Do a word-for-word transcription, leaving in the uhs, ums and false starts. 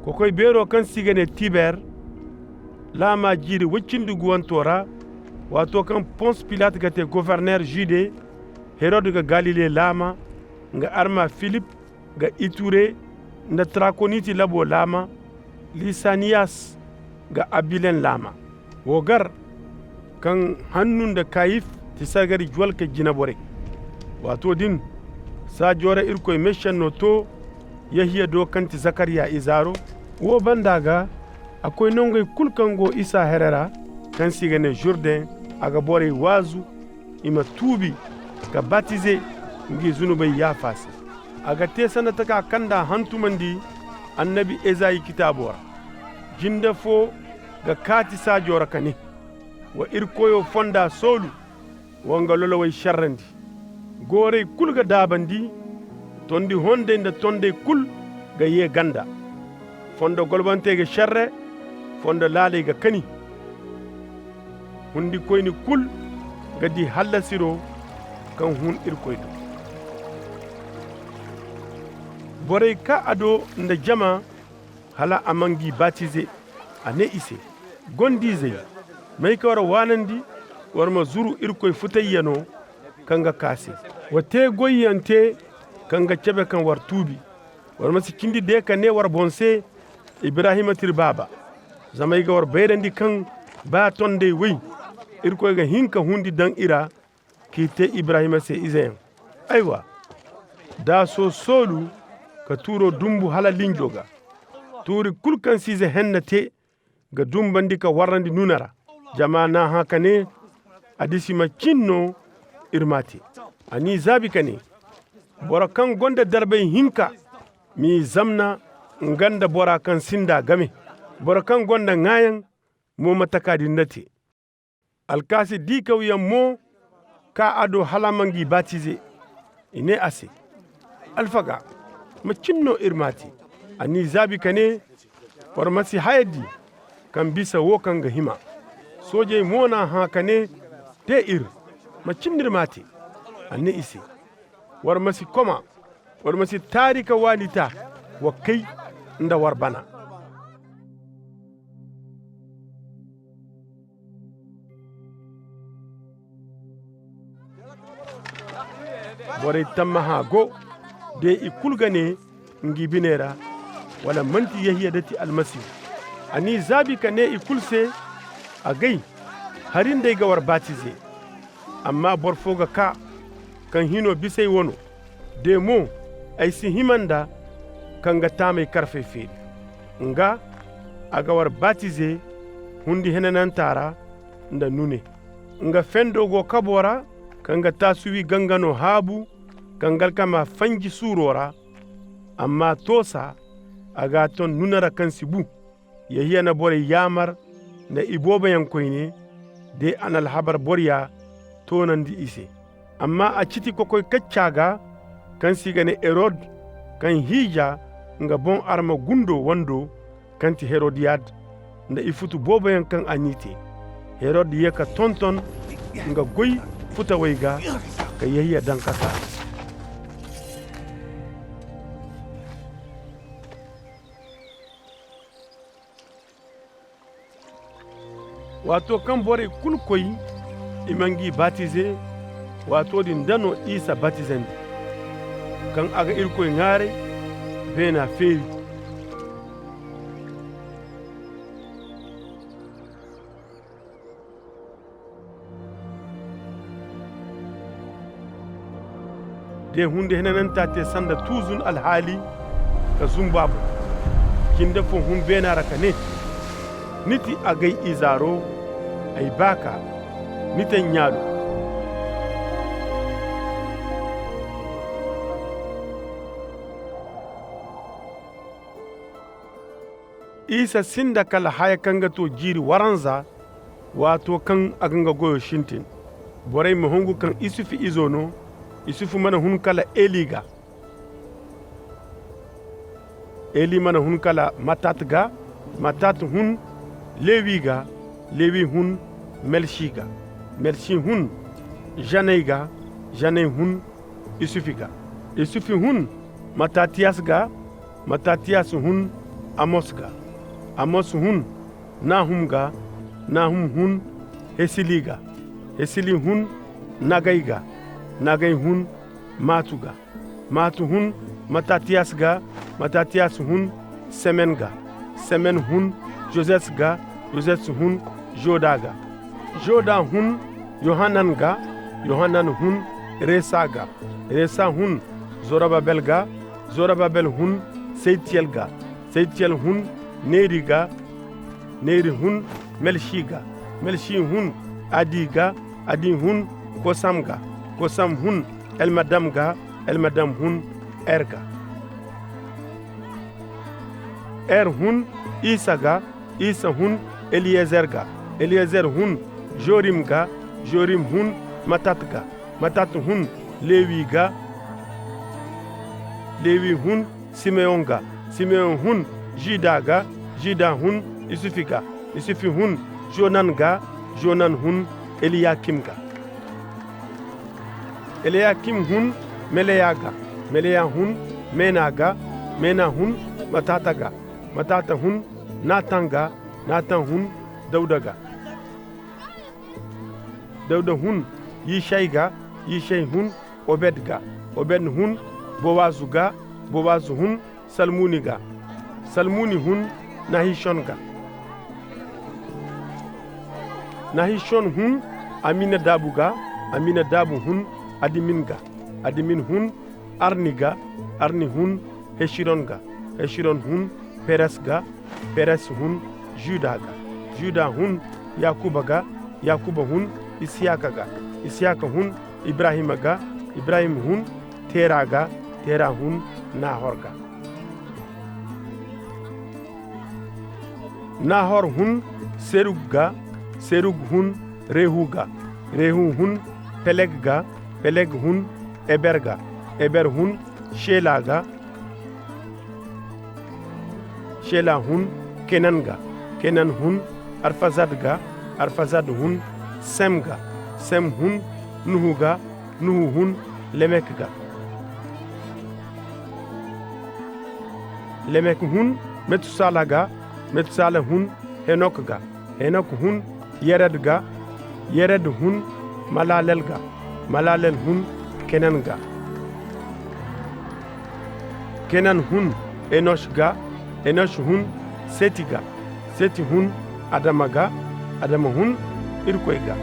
Kokoy beeroo kaŋ se i ga nee tiber, laamaa jiiri woy cindi guwantoo ra, waatoo kaŋ pons pilat ga tee goforner jude, herod ga galile laama, nga arma filip, ga iture, nda trakoniti laboo laama, lisaniyas, ga abilen laama. Woo gar, kaŋ hannu nda kayif ti sargari juwalkey jineborey. Waatoo din, saajoo ra irkoy meešennoo too, yehiya do kaŋ ti zakariya izaaroo. Woo banda ga, a koy nongey kul kaŋ go isa here ra, kaŋ se i ga nee žurden, a ga borey waazu, i ma tuubi, ka batize, ngi zunubey yaafa se. A ga tee sanda taka kaŋ nda a hantumandi, annabi ezayi kitaaboo ra. Jinde foo, ga kaati saajoo ra ka nee, wa ir koyoo fondaa soolu, wa nga lolowey šerrandi. Goorey kul ga daabandi, tondi hondey nda tondey kul, ga yee ganda. Fondo golbantey ga šerre, fondo laaley ga kani. Hundikoyni kul, ga dii hallasiroo, kaŋ hun irkoy do. Borey kaa a do nda jama, hala a ma ngi batize. A nee i se, gondiizey, may ka war waanandi, war ma zuru irkoy futayyanoo, kaŋ ga kaa se. Wa tee goyyaŋ tee, kaŋ ga cebe kaŋ war tuubi. War ma si cindi dee ka nee war boŋ se, ibrahima ti ir baaba. Zama ay ga war bayrandi kaŋ, baa tondey woy, irkoy ga hin ka hundi daŋ i ra, k'i tee ibrahima se izeyaŋ. Aywa, daasoo soolu, ka tuuroo dunbu hala linjoo ga. Tuuri kul kaŋ se ize henna tee, ga dumbandi ka warrandi nuna ra. Jama n'a hã ka nee, adisi macin no, ir m'a tee. A n'i zaabi ka nee, boro kaŋ go nda darbay hinka, m'i zamna, nga nda bora kaŋ sinda game. Boro kaŋ go nda ŋaayaŋ, mo ma taka din nda tee. Alkaasi diikawyaŋ mo, kaa a do hala a ma ngi batize. I nee a se, alfaga, macin no ir m'a tee? A n'i zaabi ka nee, war ma si haya dii, kaŋ bisa woo kaŋ ga hima. Soojey mo n'a hã ka nee, tee ir, macin no ir m'a tee? A nee i se, war ma si koma, war ma si taari ka waani taa, wa kay, nda war bana. Borey tammaha go, de i kul ga nee, ngi biney ra, wala man'ti yehiya da ti almasihu? A n'i zaabi ka nee i kul se, agay, hari nda ay ga war batize. Amma boro foo ga kaa, kaŋ hinoo bisa ay wanoo. De mo, ay si hima nda, kaŋ ga taamey karfey feeri. Nga, a ga war batize, hundi henanantaa ra, nda nune. Nga fendoo go kaboo ra, kaŋ ga taasuwi ganganoo haabu, kaŋ ga alkama fanji suuroo ra. Amma toosa, a g'a ton nune ra kaŋ si bu. Yehiya na borey yaamar, nda ibooboyaŋ koyne, de a na alhabar boroya, toonandi i se. Amma a citi kokoy kaccaa ga, kaŋ se i ga nee erod, kaŋ hiija, nga boŋ arma gundoo wandoo, kaŋ ti herodiyad, nda ifutu booboyaŋ kaŋ a n'i tee. Herod yee ka tonton, nga goy futawey ga, ka yehiya daŋ kasa ra. Waatoo kaŋ borey kul koy, i ma ngi batize, waatoo din da no isa batizandi, kaŋ a ga irkoy ŋaaray, beenaa feeri. De hundi henanantaa tee sanda tuuzun alhaali, ka zunbu a boŋ. Cindi foo hun beenaa ra ka nee, ni ti agay izaaro, ay baaka, ni ti ay ɲaalo. Isa sinda kala haya kaŋ ga too jiiri waranza, waatoo kaŋ a ga nga goyoo sintin. Borey ma hungu kaŋ isufu izo no. Isufu mana hun kala eli ga. Eli mana hun kala matat ga. Matat hun lewi ga. Lewi hun melsi ga. Melsi hun zaney ga. Zaney hun isufi ga. Isufi hun matatiyas ga. Matatiyas hun Amos ga. Amos hun Nahum ga. Nahum hun Hesili ga. Hesili hun Nagay ga. Nagay hun Matu ga. Matu hun Matatiyas ga. Matatiyas hun Semen ga. Semen hun Joses ga. Joses hun Joda ga. Joda hun Yohanan ga. Yohanan hun Resa ga. Resa hun Zorobabel ga. Zorobabel hun Seytiyel ga. Seytiyel hun Neri ga. Neri hun Melsi ga. Melsi hun Adi ga. Adi hun Kosam ga. Kosam hun Elmadam ga. Elmadam hun Er ga. Er hun Isa ga. Isa hun Eliyezer ga. Eliyezer hun Jorim ga. Jorim hun Matat ga. Matat hun Lewi ga. Lewi hun Simeyon ga. Simeyon hun Juda ga. Juda hun Isufi ga. Isufi hun Jonan ga. Jonan hun Eliyakim ga. Eliyakim hun Meleya ga. Meleya hun Mena ga. Mena hun Matata ga. Matata hun Natan ga. Natan hun Dawda ga. Dawda hun Yishay ga. Yishay hun Obed ga. Obed hun Bowazu ga. Bowazu hun Salmuni ga. Salmuni hun Nahishon ga. Nahishon hun Aminadabu ga. Aminadabu hun Adimin ga. Adimin hun Arni ga. Arni hun Hesiron ga. Hesiron hun Peres ga. Peres hun Juda ga. Juda hun Yakuba ga. Yakuba hun Isiyaka ga. Isiyaka hun Ibrahima ga. Ibrahima hun Tera ga. Tera hun Nahor ga. Nahor hun Serug ga. Serug hun Rehu ga. Rehu hun Peleg ga. Peleg hun Eber ga. Eber hun Shela ga. Shela hun Kenan ga. Kenan hun Arfazad ga. Arfazad hun Sem ga. Sem hun Nuhu ga. Nuhu hun Lemek ga. Lemek hun Metusala ga. Metusala hun Henok ga. Henok hun Yered ga. Yered hun Malalel ga. Malalel hun Kenan ga. Kenan hun Enos ga. Enos hun Seti ga. Seti hun Adama ga. Adama hun Irkoy ga.